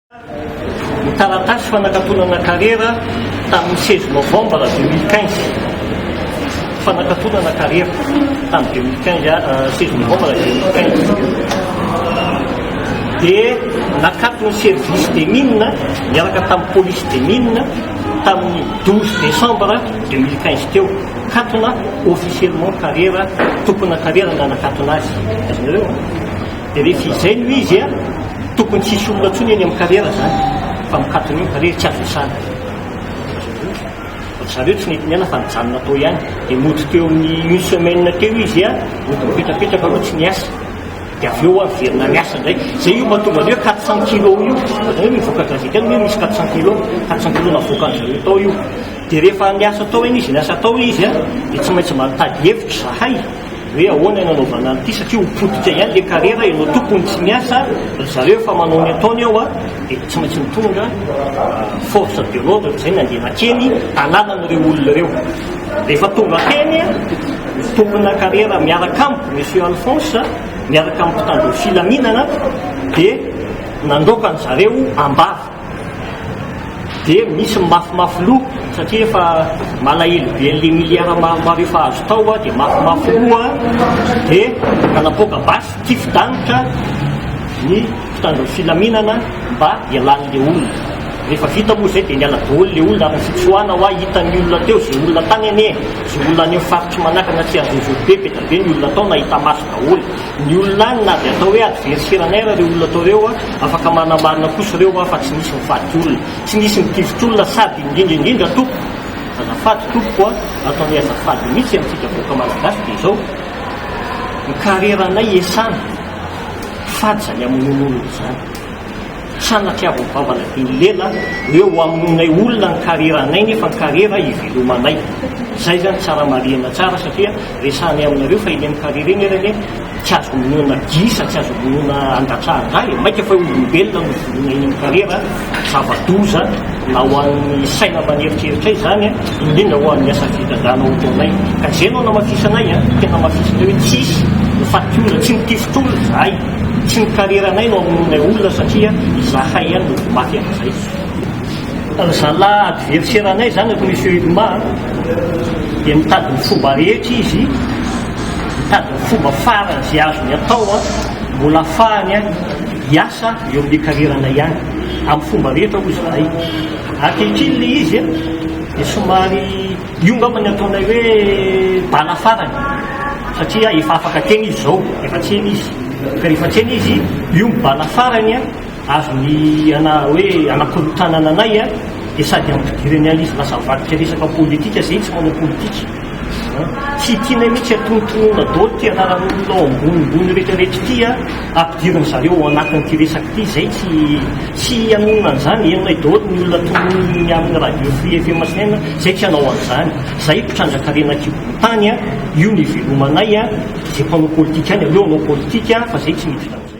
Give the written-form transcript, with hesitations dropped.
Ny taratasy fanakatonana carrière tamin'ny 16 novembre 2015, fanakatonana carrière tamin'ny 2015, 16 novembre 2015, dia nakaton'ny service des mines niaraka tamin'ny police des mines tamin'ny 12 décembre 2015 teo. Katona officiellement carrière, tompona carrière nanakatona azy, azonareo a. Dia rehefa izay no izy a, tokony tsy hisy olona intsony eny amin'ny carrière zany, fa mikatona eo ny carrière, tsy azo iasana. Ry zareo tsy nety niala fa nijanona tao ihany. Dia mody teo amin'ny une semaine teo izy a, mody mipetrapetraka aloha tsy niasa. Dia avy eo averina miasa indray. Izay io mahatonga ny hoe 400 kilos io. Zany hoe mivoaka gazety any hoe misy 400 kilos. 400 kilos navoakan-dry zareo tao io. Dia rehefa niasa tao iny izy, niasa tao izy a, dia tsy maintsy mba nitady hevitra izahay hoe ahoana ny hanaovana an'ity satria ho potika ihany ilay carrière, ianao tompony tsy miasa, ry zareo efa manao ny ataony ao a, dia tsy maintsy mitondra force de l'ordre izay nandeha nakeny hanalana ireo olona ireo. Rehefa tonga teny ny tompona carrière miaraka amiko, Monsieur Alphonse, miaraka amin'ny mpitandro ny filaminana, dia nandoaka an-dry zareo am-bava. Dia misy mafimafy loha satria efa malahelo be an'ilay milliard maromaro efa azo tao dia mafimafy loha dia nanapoaka basy tifi-danitra ny mpitandro ny filaminana mba hialan'ilay olona. Rehefa vita moa izay dia niala daholo ilay olona ary ny fitsoahana hoa hitan'ny olona teo izay olona tany anie, izay olona any amin'ny faritry Manakana sy Anjozorobe be dia be ny olona tao nahita maso daholo. Ny olona any na dia atao hoe adversaire-nay ara ireo olona tao ireo a, afaka manamarina kosa ireo a fa tsy nisy nivadika olona, tsy nisy nitifitra olona sady indrindra indrindra tompoko, azafady tompoko a, ataonay azafady mihitsy amintsika vahoaka malagasy dia izao, ny carrière-nay iasana, fady izany hamonoana olona izany. Sanatria vao vava na dia ny lela hoe ho hamonoanay olona ny carrière-nay nefa ny carrière ivelomanay. Izay izany tsara marihina tsara satria resahanay aminareo fa eny amin'ny carrière eny ary anie tsy azo vonoina gisa, tsy azo vonoina andatsahan-dra e, mainka fa olombelona no vonoina eny amin'ny carrière, zava-doza na ho an'ny saina aman'eritreritray izany, indrindra ho an'ny asa fitrandrahana ao ataonay. Ka izay no anamafisanay, tena hamafisinay hoe tsisy ny faty olona, tsy mitifitra olona izahay. Tsy ny karieranay no hamonoanay olona satria izahay ihany no voa mafy amin'izay. Ry zalahy adversaire-nay zany ato Monsieur Irma a, dia mitady ny fomba rehetra izy, mitady ny fomba farany izay azony atao a, mbola afahany a hiasa eo amin'ilay karieranay ihany, amin'ny fomba rehetra hoy izahay. Ankehitriny ilay izy a, dia somary. Io angamba ny ataonay hoe bala farany satria efa afaka teny izy izao, efa tsy eny izy. Ka rehefa tsy eny izy, io ny bala farany azony ana hoe anakorontanana anay dia sady ampidirany an'izy lasa mivadika resaka politika, zay tsy manao politika. Tsy tianay mihitsy atonontonona daholo ity anaran'olona ao ambonimbony rehetra rehetra ity a, ampidirin zareo ao anatin'ity resaka ity, zay tsy tsy hanonona an'izany, henonay daholo ny olona tononiny amin'ny radio free FM sy ny zay tsy hanao an'izany, zay mpitrandrakarena an-kibon'ny tany a, io ny ivelomanay a, zay mpanao politika any aleo hanao politika fa zay tsy miditra amin'izay.